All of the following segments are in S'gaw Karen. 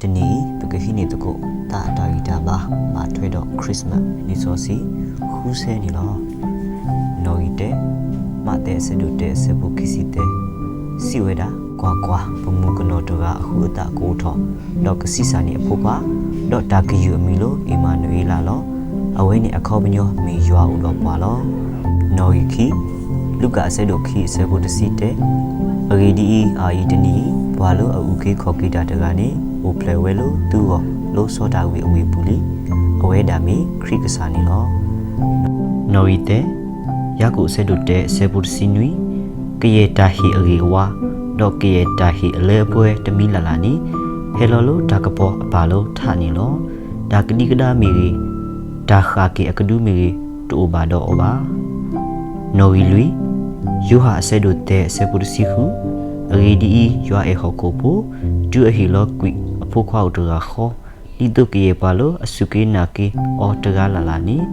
တနံၤအံၤ ပကဟံးန့ၢ်သကိး တၢ်အတၢ်ဂံၢ်တၢ်ဘါ ဘၣ်ထွဲဒီး Christmas လံာ်စီဆှံ ဃုဆၢန့ၣ်လီၤ. နီၣ်ဂံၢ်တၢ, မးသဲအဆၢဒိၣ်တၢ အဆၢဖိခံဆံသၢ, စံးဝဲဒၣ်, ကွၢ်ကွၢ်, ပမုၣ်ကနီၤတဂၤအဃုအသးကအိၣ်ထီၣ်, ဒီးကဆံးစၢ်န့ၢ်အဖိခွါ, ဒီးတၢ်ကယုၢ်အမံၤလၢ အ့မၤနူၤအ့လးလီၤ. အဝဲန့ၣ်အခီပညီမ့ၢ်ယွၤအိၣ်ဒီးပှၤလီၤ. နီၣ်ဂံၢ်ခံ, လူၤကၣ်အဆၢဒိၣ်ခံ အဆၢဖိတဆံတၢ, အဂ့ၢ်ဒ်အံၤ, အအံၤတနံၤအံၤ ပှၤလၢအအုၣ်က့ၤခီၣ်က့ၤတၢ်တဂၤန့ၣ် အိၣ်ဖျဲၣ်ဝဲလၢသုဂီၢ် လၢစီၤဒၤဝံးအဝ့ၢ်ပူၤလံ. အဝဲဒၣ်မ့ၢ်ခရံာ်ကစၢ်န့ၣ်လီၤ. နီၣ်ဂံၢ်သၢ, ယၤကိာ်အဆၢဒိၣ်တၢ အဆၢဖိတဆံနွံ, ကယဲၢ်တၢ်ဟ့ၣ်အဂ့ၤအဝါ, ဒီးကယဲၢ်တၢ်ဟ့ၣ်အလၢအပှဲၤတမံၤလၢ်လၢ်န့ၣ်, ဟဲလီၤလၢတၢ်ကပီၤအပၢ်လၢထးန့ၣ်လီၤ. တၢ်ကဒံကဒါမ့ၢ်ဂ့ၤ, တၢ်ဃၣ်က့ၤအကဒုမ့ၢ်ဂ့ၤ, တအိၣ်ဘၣ်ဒီးအီၤဘၣ်. နီၣ်ဂံၢ်လွံၢ်, ယိၤဟၣ်အဆၢဒိၣ်သၢ အဆၢဖိတဆံဃု, အဂ့ၢ်ဒ်အံၤ, ယွၤအဲၣ်ဟီၣ်ခိၣ်ဖိ, တုၤအဟ့ၣ်လီၤကွံာ်အဖိခွါအိၣ်တဂၤဃီ, ဒ်သိးကယဲၢ်ပှၤလၢအစူၢ်က့ၤနာ်က့ၤအီၤတဂၤလၢ်လၢ်န့ၣ်,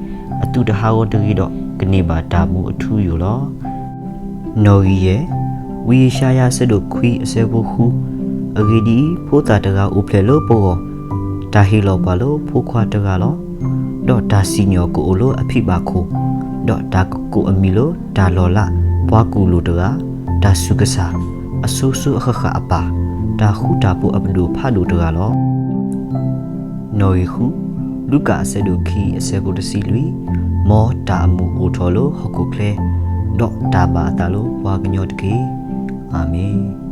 အသူၣ်တဟးဂီၤတဂ့ၤဒီး ကန့ၢ်ဘၣ်တၢ်မူအထူအယိာ်လီၤ. နီၣ်ဂံၢ်ယဲၢ်, ဝံယၡါယၤအဆၢဒိၣ်ခွံ အဆၢဖိဃု, အဂ့ၢ်ဒ်အံၤ, ဖိသၣ်တဂၤအိၣ်ဖျဲၣ်လၢပဂီၢ်, တၢ်ဟ့ၣ်လီၤပှၤလၢဖိခွါတဂၤလီၤ. ဒီးတၢ်စံၣ်ညီၣ်ကအိၣ်လၢအဖံးဘၣ်ခိၣ်, ဒီးတၢ်ကကိးအမံၤလၢတၢ်လီၤလးပှၤကူၣ်လိာ်တဂၤ, တၢ်ဆူးကစၢ်, အစိၤစိၤအဃၣ်ဃၣ်အပၢ်, တၢ်ဃူတၢ်ဖိးအပဒိၣ်ဖးဒိၣ်တဂၤလီၤ. နီၣ်ဂံၢ်ဃု, လူၤကၣ်အဆၢဒိၣ်ခံ အဆၢဖိတဆံလွံၢ်, မ်တၢ်အမူးအိၣ်ထီၣ်လၢဟီၣ်ခိၣ်ချၢ, ဒီးတၢ်ဘၣ်အသးလၢပှၤကညီတက့ၢ်. အၤမ့ၣ်.